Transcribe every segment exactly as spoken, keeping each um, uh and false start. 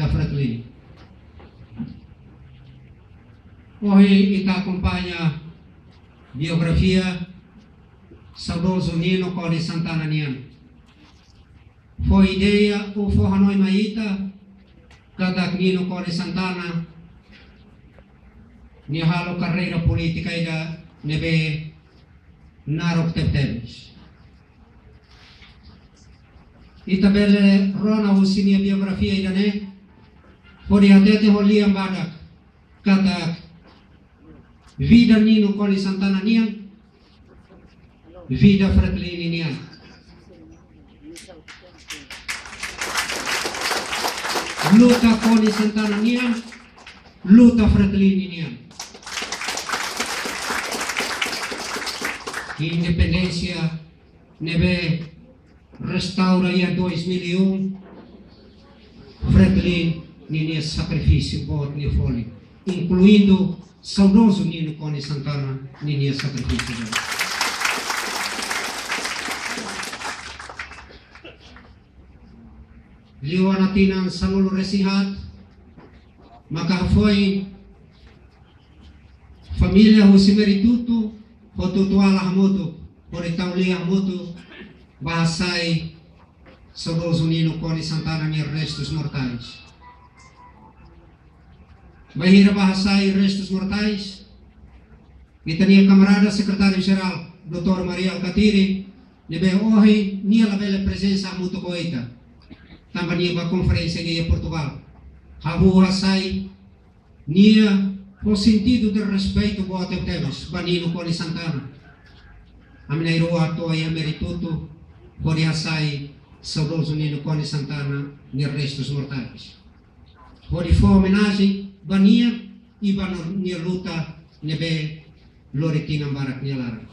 Fretilin. Ohin ita akompaña biografia saudozu Nino Konis Santana nian. Fó ideia ou fó hanoin mai ita katak Nino Konis Santana nia halo karreira polítika ida ne'ebé naruk tebetebes. Ita bele rona husi nia biografia ida-ne'e, hodi hatete ho lian badak katak vida Nino Konis Santana nian, vida Fretilin nian. Luta Konis Santana nian, luta Fretilin nian. Independénsia ne'ebé restaura iha dois mil e um, Fretilin ninia sakrifísiu boot nia folin, inkluindu saudozu Nino Konis Santana ninia sakrifísiu boot. Liu ona tinan sanulu-resin-haat, maka hafoin família husi Meritutu ho Tutuala hamutuk, hodi tau lia hamutuk, bá hasai saudozu Nino Konis Santana nia restus mortais. Bainhira bá hasai restus mortais, ita-nia kamarada Sekretáriu Jerál, doutór Mari Alkatiri, ne'ebé ohin nia labele prezensa hamutuk ho ita, tanba nia bá konferénsia iha Portugal, hahú hasai nia ho sentidu de respeitu boot tebes ba Nino Konis Santana. Ami na'in-rua to'o iha Meritutu hodi hasai saudozu Nino Konis Santana nia restus mortais, hodi fó omenajen ba nia i ba no-, nia luta ne'ebé lori tinan barak nia laran.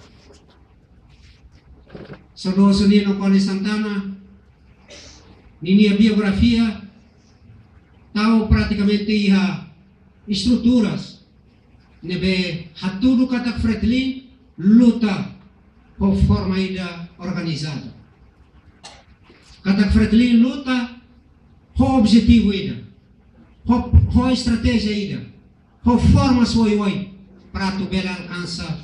Saudozu Nino Konis Santana ninia biografia tau pratikamente iha estruturas ne'ebé hatudu katak Fretilin luta ho forma ida organizadu. Katak Fretilin luta ho objetivu ida, ho, ho estratéjia ida, ho formas oioin para atu bele alkansa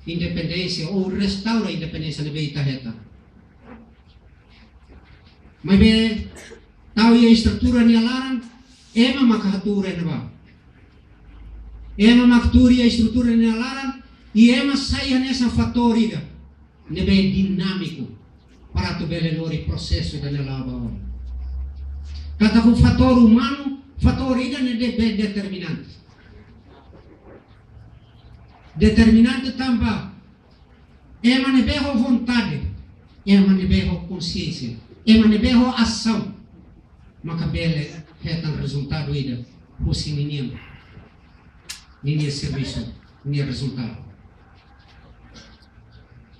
independénsia ou restaura independénsia ne'ebé ita hetan. Maibé, tau iha estrutura nia laran, ema maka hatuur iha ne'ebá. Ema maka tuur iha estrutura nia laran, i ema sai hanesan fatór ida ne'ebé dinámiku para atu bele lori prosesu ida-ne'e la'o ba oin. Katak fatór umanu, fatór ida ne'ebé determinante. Determinante tanba ema ne'ebé ho vontade, ema ne'ebé ho konsiénsia, ema ne'ebé ho asaun, maka bele hetan rezultadu ida husi ninia, ninia servisu, ninia rezultadu.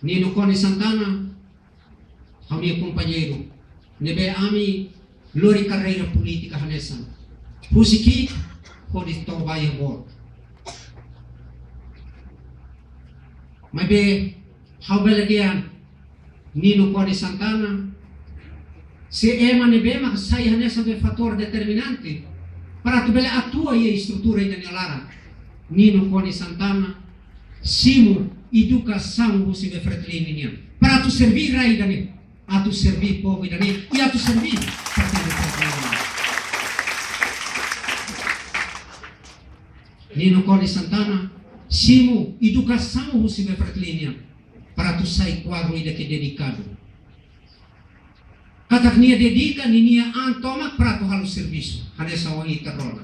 Nino Konis Santana, ha'u-nia kompañeiru, ne'ebé ami lori karreira polítika hanesan, husi ki'ik hodi to'o ba iha boot. Maibé, ha'u bele dehan Nino Konis Santana, se ema ne'ebé maka sai hanesan be fatór determinante para atu bele atua iha estrutura ida-ne'e nia laran, Nino Konis Santana simu edukasaun husi be Fretilin nian, para atu serví rai ida-ne'e, atu serví povu ida-ne'e, i atu serví partidu Fretilin. Nino Konis Santana simu edukasaun husi be Fretilin nian, para atu sai kuadru ida ke dedikadu. Katak nia dedika ninia an tomak para atu halo servisu, hanesan ohin ita rona.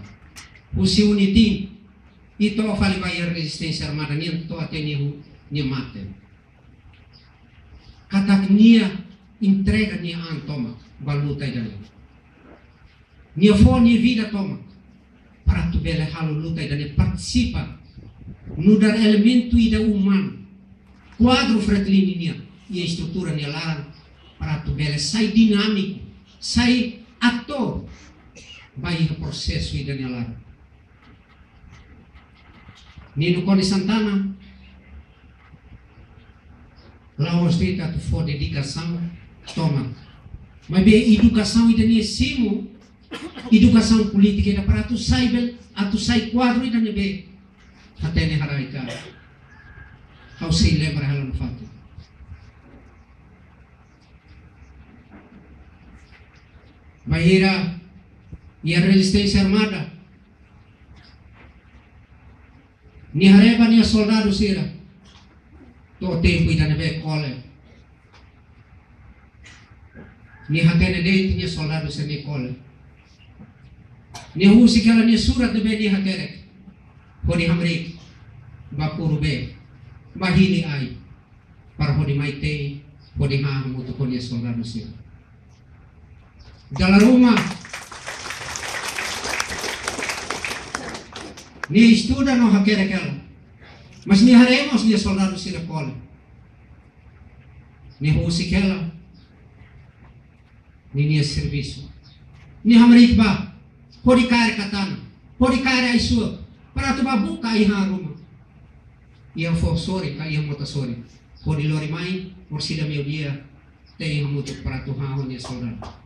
Husi UNITIM, i to'o fali ba iha rezisténsia armada nian to'o até nia hu-, nia mate. Katak nia entrega nia an tomak ba luta ida-ne'e. Nia fó nia vida tomak para atu bele halo luta ida-ne'e, partisipa, nu'udar elementu ida umanu, kuadru Fretilin nian, iha estrutura nia laran, para atu bele sai dinámiku, sai atór ba iha prosesu ida-ne'e nia laran. Nino Konis Santana la'ós de'it atu fó dedikasaun tomak, maibé edukasaun ida-ne'e simu edukasaun polítika ida para atu sai bele, atu sai kuadru ida ne'ebé hatene haraik an. Ha'u sei lembra hela nafatin. Bainhira iha rezisténsia armada, nia haree ba nia soldadu sira to'o tempu ida ne'ebé kole. Nia hatene de'it nia soldadu sira-nia kole. Nia husik hela nia surat ne'ebé nia hakerek hodi hamriik ba Purubé, ba hili ai, para hodi mai tei, hodi han hamutuk ho nia soldadu sira. Dala ruma, nia estuda no hakerek hela. Mas nia haree mós nia soldadu sira kole. Nia husik hela ninia servisu. Nia hamriik ba, hodi kaer katana, hodi kaer ai-suak, para atu ba buka ai-han ruma. Iha foho sorin ka iha mota sorin. Hodi lori mai, orsida meiudia, tei hamutuk para atu han ho nia soldadu.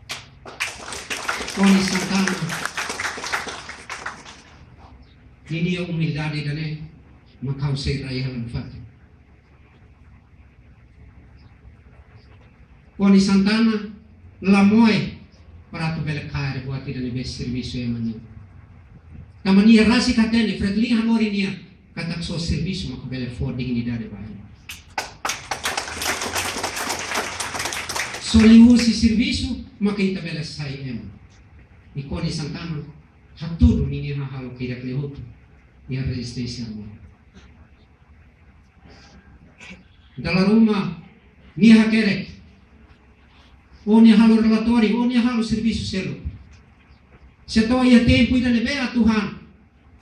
Konis Santana ninia umildade ida-ne'e mak ha'u sei rai hela nafatin. Konis Santana la moe para atu bele kaer buat ida ne'ebé servisu ema nian. Tanba nia rasik hatene, Fretilin hanorin nia katak só servisu mak bele fó dignidade ba ema. Só liuhusi servisu mak ita bele sai ema. I Konis Santana hatudu ninia hahalok hirak liu hotu iha rezisténsia armada. Dala ruma nia hakerek, ou nia halo relatóriu, ou nia halo servisu seluk. Se to'o iha tempu ida ne'ebé atu han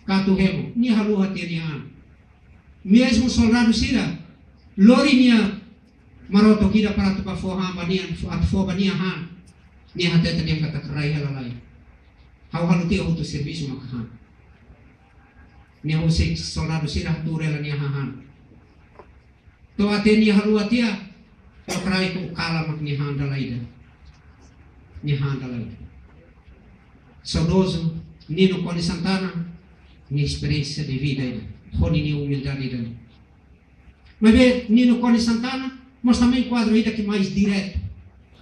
ka atu hemu, nia haluha tiha nia an. Mezmu soldadu sira lori nia marotok ida para atu ba fó han ba nia, atu fó ba nia han, nia hatete dehan katak rai hela lai. Ha'u halo tiha hotu servisu maka han. Nia husik soldadu sira hatuur hela nia hahán. To'o até nia haluha tiha, lokraik ukala mak nia han dala ida. Nia han dala ida. Saudozu Nino Konis Santana, nia esperiénsia de vida ida, ho ninia umildade ida. Maibé Nino Konis Santana mós também kuadru ida ke mais diretu.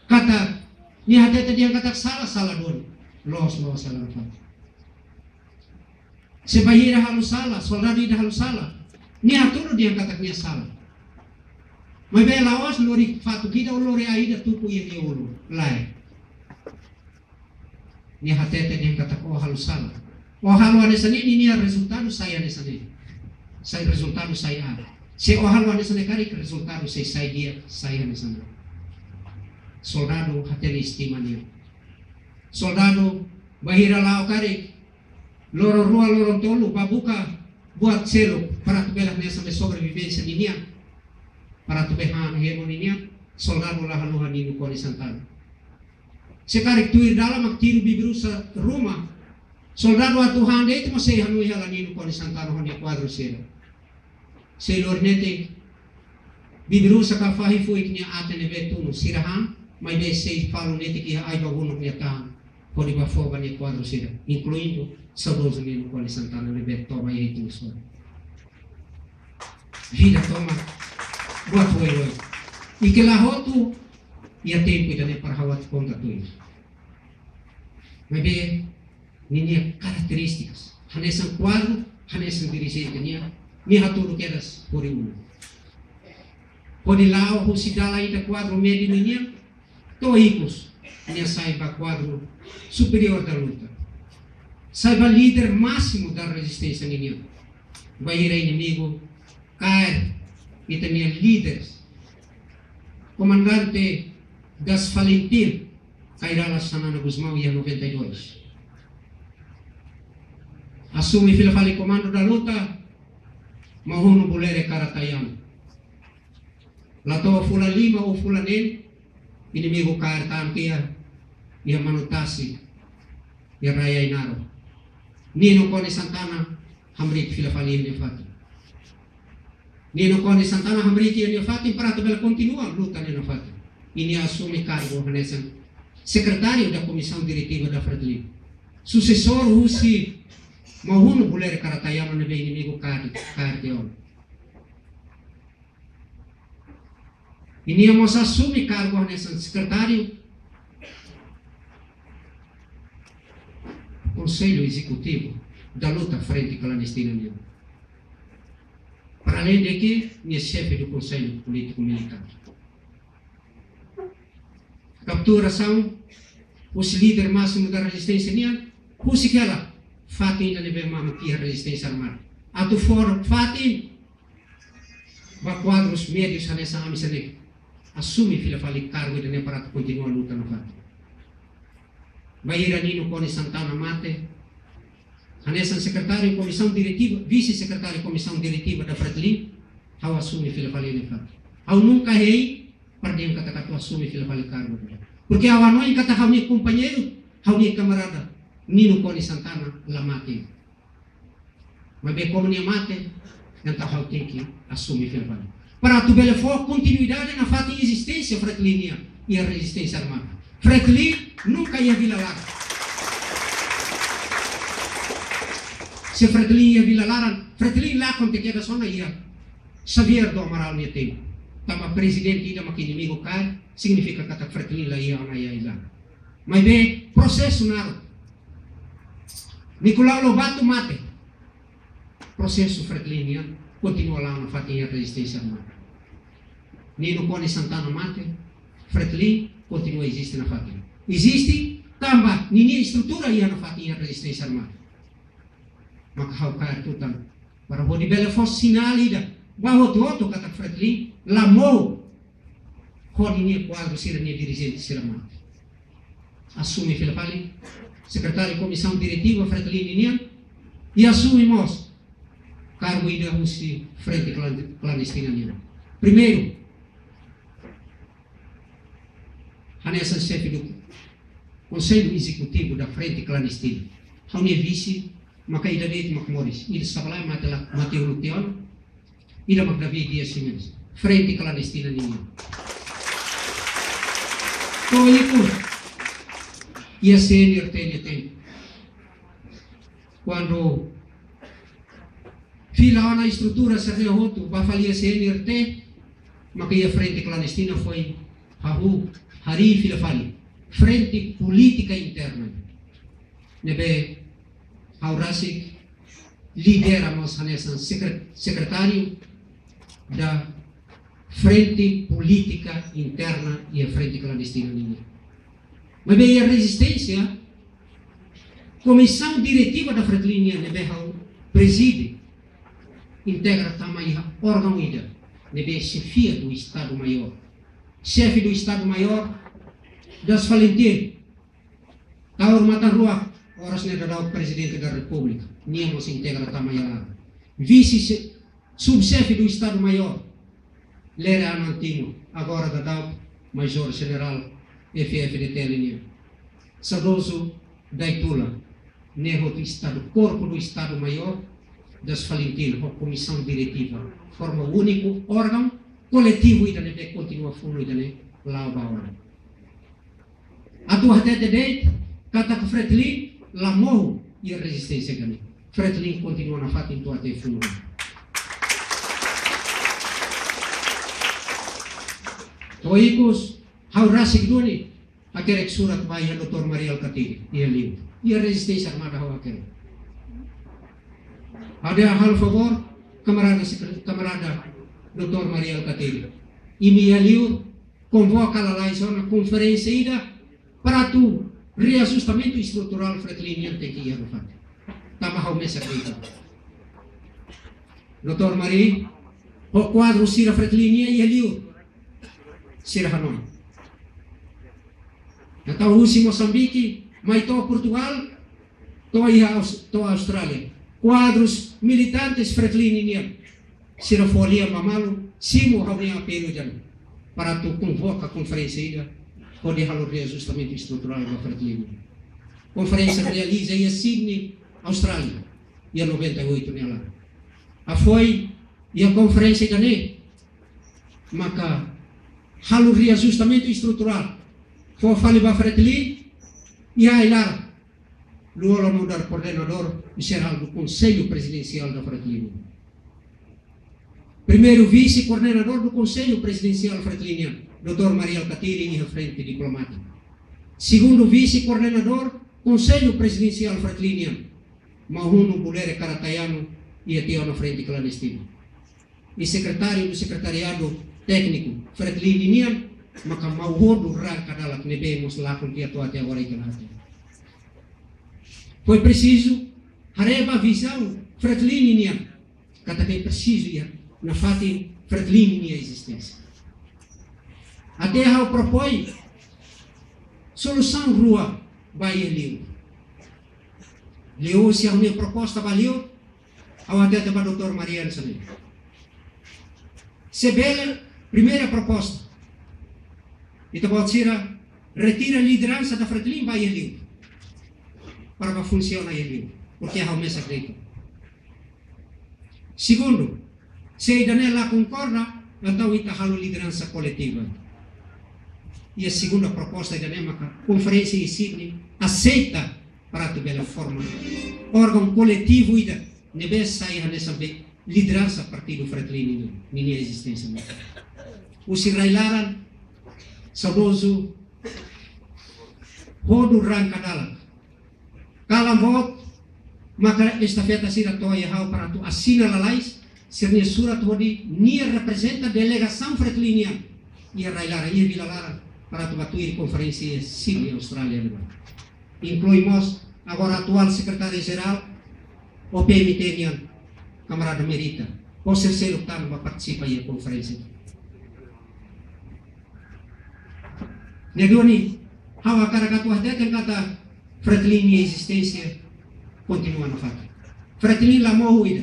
Katak, nia hatete dehan katak sala, sala duni. Loos, loos, sala duni. Se bainhira halo sala, soldadu ida halo sala, nia hatudu dehan katak nia sala. Maibé la'ós lori fatuk ida ou lori ai ida tuku iha nia ulun. Lae. Nia hatete dehan katak ó halo sala. Ó halo hanesan ne'e, ninia rezultadu sai hanesan ne'e. Sai rezultadu sai A. Se ó halo hanesan ne'e karik, rezultadu sei sai di'ak, sai hanesan ne'e. Soldadu hatene estima nia. Soldadu bainhira la'o karik, loron rua, loron tolu, ba buka buat seluk para atu bele hanesan be sobrevivénsia ninian. Para atu be han hemu ninian, soldadu la haluha Nino Konis Santana. Se karik tuir dalan mak tiru bibi-rusa ruma, soldadu atu han de'it mós sei hanoin hela Nino Konis Santana ho nia kuadru sira. Sei lori netik bibi-rusa ka fahi fuik nia aten ne'ebé tunu sira han, maibé sei falu netik iha ai-babunuk nia tahan, hodi ba fó ba nia kuadru sira, inkluindu saudozu Nino Konis Santana ne'ebé toba iha ita-nia sorin. Vida tomak buat oioin. I kala hotu iha tempu ida-ne'e para ha'u atu konta tuir. Maibé ninia karakterístikas, hanesan kuadru, hanesan dirijente nian, nia hatudu kedas hori ulun. Hodi la'o husi dalan ida kuadru médiu ninian, to'o ikus nia sai ba kuadru superiór da luta. Sai ba líder másimu da rezisténsia ninian. Bainhira inimigu kaer ita-nia líder, komandante das FALINTIL, Kay Rala Xanana Gusmão, iha noventa e dois. Asume fila fali komandu da luta, Mahunu Bulere Karatayana. La to'o fulan lima ou fulan neen, inimigu kaer tan tiha iha Manutasi, iha rai Ainaro. Nino Konis Santana hamriik fila fali iha nia fatin. Nino Konis Santana hamriik iha nia fatin para atu bele kontinua luta iha nia fatin. I nia asume kargu hanesan sekretáriu da Komisaun Diretiva da Fretilin. Susesór husi Maun Hunu Buleri Karatayama ne'ebé inimigu kaer, kaer tiha ona. I nia mós asume kargu hanesan sekretáriu Konsellu Ezekutivu da luta frente klandestina nian. Para além de que, nia xefe do Conselho Político Militar. Kapturasaun husi líder másimu da rezisténsia nian, husik hela fatin ida ne'ebé mamuk iha rezisténsia armada. Atu fó fatin ba kuadrus médius hanesan ami sira-ne'e asume fila fali kargu ida-ne'e para atu kontinua luta nafatin. Bainhira Nino Konis Santana mate, hanesan sekretáriu komisaun diretiva, vise-sekretáriu komisaun diretiva da Fretilin, ha'u asume fila fali nia fatin. Ha'u nunka hein para dehan katak atu asume fila fali kargu. Porque ha'u hanoin katak ha'u-nia kompañeiru, ha'u-nia kamarada, Nino Konis Santana la mate. Maibé komu nia mate, entaun ha'u tenke asume fila fali. Para atu bele fó kontinuidade nafatin ezisténsia Fretilin nian iha rezisténsia armada. Fretilin nunka iha vila laran. Se Fretilin iha vila laran, Fretilin lakon tenke kedas ona iha Xavier do Amaral nia tempu. Tanba prezidente ida mak inimigu kaer, signifika katak Fretilin la iha ona iha ai-laran. Maibé prosesu naruk. Nicolau Lobato mate. Prosesu Fretilin nian kontinua la'o nafatin iha rezisténsia armada. Nino Konis Santana mate. Fretilin kontinua eziste nafatin. Eziste tanba ninia estrutura iha nafatin iha rezisténsia armada. Maka ha'u kaer tutan para hodi bele fó sinál ida ba hotu-hotu katak Fretilin la mohu hodi nia kuadru sira, nia dirijente sira mate. Asume fila fali sekretáriu komisaun diretiva Fretilin nian, i asume mós kargu ida husi frente klan-, klandestina nian. Primeiru, hanesan xefe do Conselho Executivo da Frente Clandestina. Ha'u-nia vise, maka ida de'it mak moris. Ida sá ba lai mate la, mate uluk tiha ona. Ida mak David Dias Ximenes. Frente klandestina nian. To'o ikus, iha C N R T nia tempu, kuandu fila ona estrutura sira-ne'e hotu ba fali iha C N R T, maka iha frente klandestina foin hahú, harii fila fali. Frente política interna. Ne'ebé ha'u rasik lidera mós hanesan sekre-, sekretáriu da Frente Política Interna iha frente klandestina nian. Maibé iha rezisténsia, komisaun diretiva da Fretilin nian ne'ebé ha'u prezide, integra tama iha órgaun ida ne'ebé xefia do Estadu Maiór. Xefe do Estadu Maiór, Das Falintil, Taur Matan Ruak, oras ne'e daudaun Prezidente da Repúblika, nia mós integra tama iha laran. Vise se-, subxefe do Estadu Maiór, Lere Anan Timur, agora daudaun Major Jenerál F F D T L nian. Saudozu Daitula, ne'e hotu Estadu, Corpo do Estado Maior, Das Falintil, ho komisaun diretiva, forma úniku órgaun koletivu ida ne'ebé kontinua funu ida-ne'e la'o ba oin. Atu hatete de'it katak Fretilin la mohu iha rezisténsia ida-ne'e. Fretilin kontinua nafatin to'o até funu. To'o ikus, ha'u rasik duni hakerek surat ba iha Doutór Mari Alkatiri, iha liur. Iha rezisténsia armada ha'u hakerek. Ha'u dehan halo favór, kamarada sekre-, kamarada Doutór Mari Alkatiri. Imi iha liur, konvoka lalais ona konferénsia ida para atu reajustamentu estruturál Fretilin nian tenke iha nafatin. Tanba ha'u mesak de'it. Doutór Mari, ho kuadru sira Fretilin nian iha liur. Sira hanoin. Entaun husi Mosambike, mai to'o Portugal, to'o iha Aus-, to'o Austrália. Kuadrus militantes Fretilin nian. Sira fó lian ba malu, simu ha'u-nia apelu ida-ne'e. Para atu konvoka konferénsia ida, hodi halo reajustamentu estruturál ba Fretilin. Konferénsia realiza iha Sydney, Austrália, iha noventa e oito nia laran. Hafoin iha konferénsia ida-ne'e, maka halo reajustamentu estruturál. Fó fali ba Fretilin, iha ai-laran. Lú-Olo nu'udar koordenadór jerál do Konsellu Prezidensiál da Fretilin. Primeiru vise-koordenadór do Konsellu Prezidensiál Fretilin nian, doutór Mari Alkatiri, iha frente diplomátika. Segundu vise-koordenadór Konsellu Prezidensiál Fretilin nian, Maun Hunu Bulerek Karatayanu, iha tiha ona frente klandestina. I sekretáriu do sekretariadu tékniku Fretilin nian, maka Maun Hodu Ranka Dalak, ne'ebé mós lakon tiha to'o até agora iha Latin. Foi preciso haree ba vizaun Fretilin nian, katak presiza iha nafatin Fretilin nia ezisténsia. Até ha'u propoin solusaun rua ba iha liur. Liuhusi ha'u-nia proposta ba liur, ha'u hatete ba doutór Mariano Salim. Se bele, primeira proposta, ita-boot sira retira lideransa da Fretilin ba iha liur, para bá funsiona iha liur, porque ha'u mesak de'it. Segundu, se ida-ne'e la konkorda, entaun ita halo lideransa koletiva. I a segunda proposta ida-ne'e maka konferénsia iha Sydney aseita para atu bele forma órgaun koletivu ida ne'ebé sai hanesan be lideransa Partidu Fretilin ninia, ninia ezisténsia. Husi rai-laran, saudozu Hodu Ranka Dalak, kalan boot, maka estafeta sira to'o iha ha'u para atu asina lalais sira-nia surat hodi nia reprezenta delegasaun Fretilin nian iha rai-laran, iha vila-laran, para atu bá tuir konferénsia iha Sydney, Austrália ne'ebá. Inklui mós agora atuál sekretáriu jerál O P M T nian, kamarada Merita, ho sira seluk tan bá partisipa iha konferénsia. Ne'e duni, ha'u hakarak atu hateten katak Fretilin nia ezisténsia kontinua nafatin. Fretilin la mohu ida.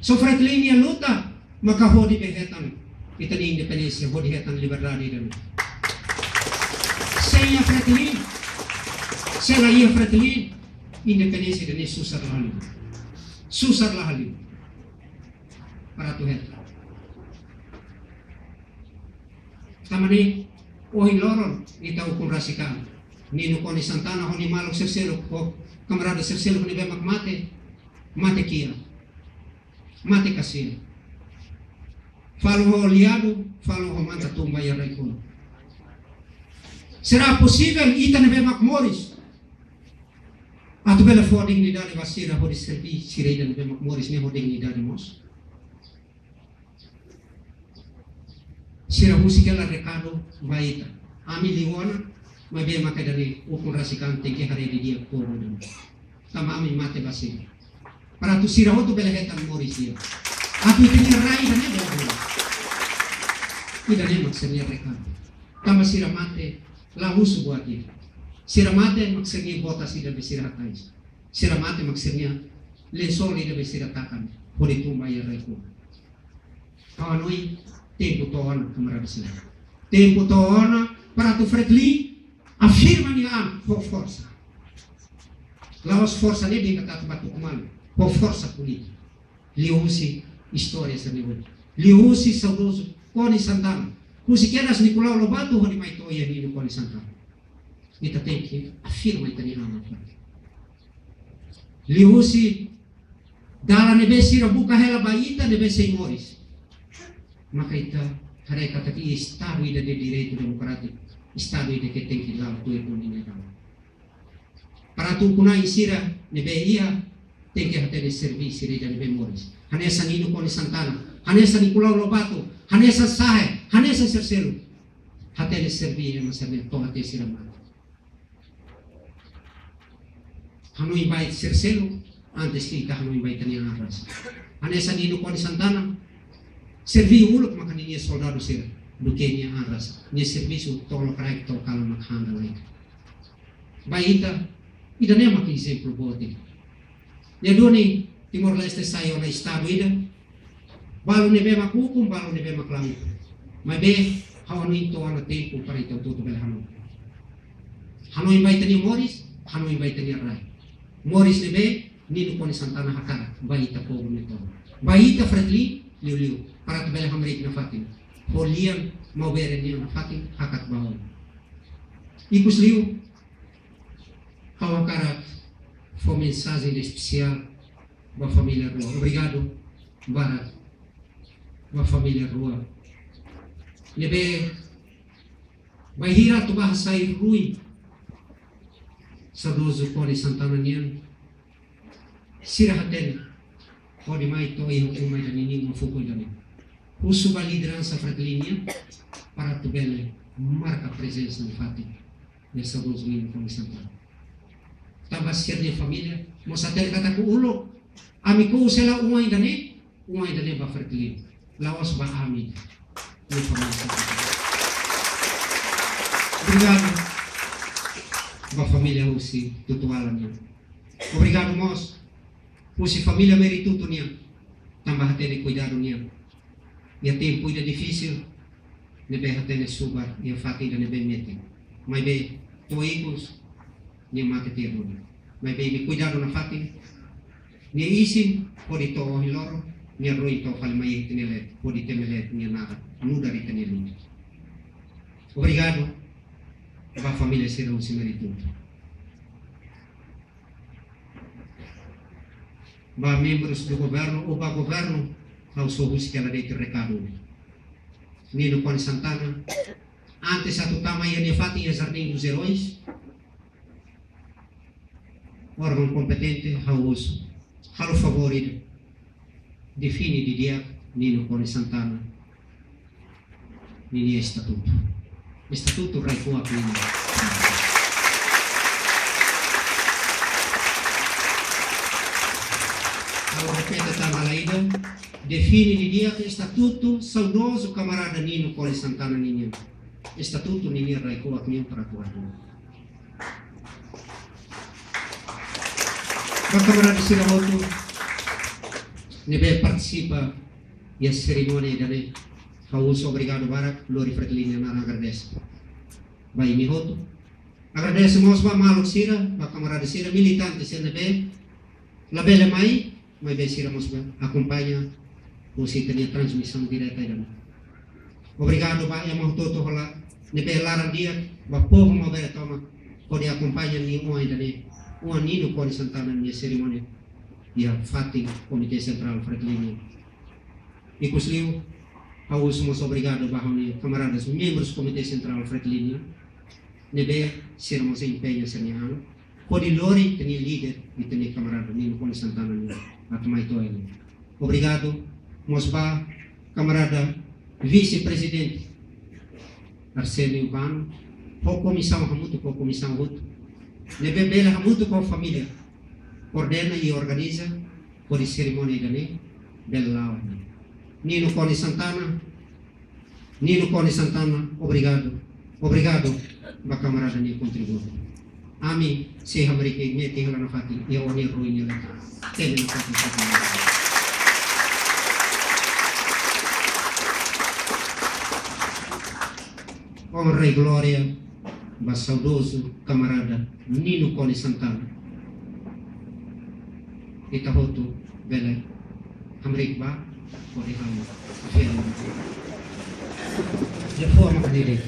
Só Fretilin nia luta maka hodi bele hetan ita-nia independénsia, hodi hetan liberdade ida-ne'e. Se iha Fretilin, se la iha Fretilin, independénsia ida-ne'e susar la halimar. Susar la halimar. Para atu hetan. Tanba ne'e, ohin loron, ita ukun rasik an. Nino Konis Santana ho nia maluk sira seluk, ho kamarada sira seluk ne'ebé mak mate, mate kiak, mate kasian. Falun ho liadu, falun ho manta tun ba iha rai-kuak. Será posivel ita ne'ebé mak moris atu bele fó dignidade ba sira hodi serví sira ida ne'ebé mak moris ne'e ho dignidade mós? Sira husik hela rekadu ba ita. Ami liu ona, maibé maka ida-ne'e ukun rasik an tenke haree didi'ak povu ida-ne'e. Tanba ami mate ba sira. Para atu sira hotu bele hetan moris di'ak. Atu ita-nia rai ida-ne'e bele moris. Ida-ne'e mak sira-nia rekadu. Tanba sira mate la husu buat ida. Sira mate mak sira-nia botas ida be sira hatais. Sira mate mak sira-nia lensol ida be sira takan. Hodi tun ba iha rai-kuak. Ha'u hanoin tempu to'o ona, kamarada sira. Tempu to'o ona para atu Fretilin afirma nia an ho forsa. La'ós forsa ne'ebé katak atu bá tuku malu, ho forsa polítika. Liuhusi istória sira-ne'e. Liuhusi saudozu Konis Santana. Husi kedas Nicolau Lobato hodi mai to'o iha Nino Konis Santana. Ita tenke afirma ita-nia an. Liuhusi dalan ne'ebé sira buka hela ba ita ne'ebé sei moris. Maka ita haree katak iha Estadu ida de direitu demokrátiku, Estadu ida ke tenke la'o tuir ho ninia dalan. Para atu ukun-na'in sira ne'ebé iha, tenke hatene serví sira ida ne'ebé moris. Hanesan Nino Konis Santana, hanesan Nicolau Lobato, hanesan Sahe, hanesan sira seluk. Hatene serví ema sira-ne'e to'o até sira mate. Hanoin ba sira seluk, antes ke ita hanoin ba ita-nia an rasik. Hanesan Nino Konis Santana, serví uluk maka ninia soldadu sira, duké nia an rasik. Nia servisu to'o lokraik to'o kalan mak han dala ida. Ba ita, ida-ne'e mak ezemplu boot ida. Ne'e duni, Timor-Leste sai ona Estadu ida, balu ne'ebé mak ukun, balu ne'ebé mak la ukun. Maibé, ha'u hanoin to'o ona tempu para ita hotu-hotu bele hanoin. Hanoin ba ita-nia moris, hanoin ba ita-nia rai. Moris ne'ebé Nino Konis Santana hakarak ba ita povu ne'e tomak. Ba ita Fretilin, liuliu, para atu bele hamriik nafatin. Ho lian Maubere nian nafatin, hakat ba oin. Ikusliu, Ha'u hakarak fó mensajen espesiál ba família rua. Obrigadu barak ba família rua ne'ebé bainhira atu bá hasai ruin saudozu Kony Santana nian, sira hatene hodi mai to'o iha uma ida-ne'e, uma fukun ida-ne'e. Husu ba lideransa Fretilin nian para atu bele marka prezensa iha fatin ne'e, saudozu Nino Kony Santana. Tanba sira-nia família mós hatene katak uluk ami ko'us hela uma ida-ne'e, uma ida-ne'e ba Fretilin, la'ós ba ami. Ne'e família. Obrigadu ba família husi Tutuala nian. Obrigadu mós husi família Meritutu nian, tanba hatene kuidadu nian iha tempu ida difisil ne'ebé hatene subar iha fatin ida ne'ebé metin. Maibé to'o ikus nia mate tiha duni. Maibé nia kuidadu nafatin, nia isin hodi to'o ohin loron, nia ruin to'o fali mai iha ita-nia leet, hodi temi leet nia naran nu'udar ita-nia luta. Obrigadu ba família sira husi Meritutu. Ba membrus do governu ou ba governu, ha'u só husik hela de'it rekadu. Nino Kony Santana, antes atu tama iha nia fatin iha Jardim dos Heróis, órgaun kompetente, ha'u husu, halo favór ida, define didi'ak Nino Kony Santana ninia estatutu. Estatutu Rai-Kuak nian. Ha'u repete tan dala ida, define didi'ak estatutu saudozu kamarada Nino Kony Santana nian. Estatutu ninia Rai-Kuak nian para atu halo. Ba kamarada sira hotu ne'ebé partisipa iha serimónia ida-ne'e, ha'u husu obrigadu barak, lori Fretilin nia naran agradese ba imi hotu. Agradese mós ba maluk sira, ba kamarada sira, militante sira ne'ebé labele mai, maibé sira mós bá akompaña husi ita-nia transmisaun direta ida-ne'e. Obrigadu ba ema hotu-hotu hola ne'ebé laran di'ak ba povu Maubere tomak hodi akompaña nia oan ida-ne'e, oan Nino Kony Santana nia serimónia iha fatin Komité Sentrál Fretilin nian. Ikusliu, ha'u husu mós obrigadu ba ha'u-nia kamaradas membrus Komité Sentrál Fretilin nian, ne'ebé sira mós empeña sira-nia an hodi lori ita-nia líder, ita-nia kamarada Nino Kony Santana nian atu mai to'o iha ne'e. Obrigadu mós ba kamarada vise-prezidente Arsénio Bano, ho komisaun hamutuk ho komisaun hotu ne'ebé bele hamutuk ho família koordena i organiza hodi serimónia ida-ne'e bele la'o. Nino Kony Santana, Nino Kony Santana, obrigadu. Obrigadu ba kamarada nia kontributu. Ami sei hamriik metin hela nafatin iha oan nia ruin nia leet. Temi nafatin. Onra i glória ba saudozu kamarada Nino Kony Santana. Ita hotu bele hamriik bá hodi halo feriadu. De forma que direi.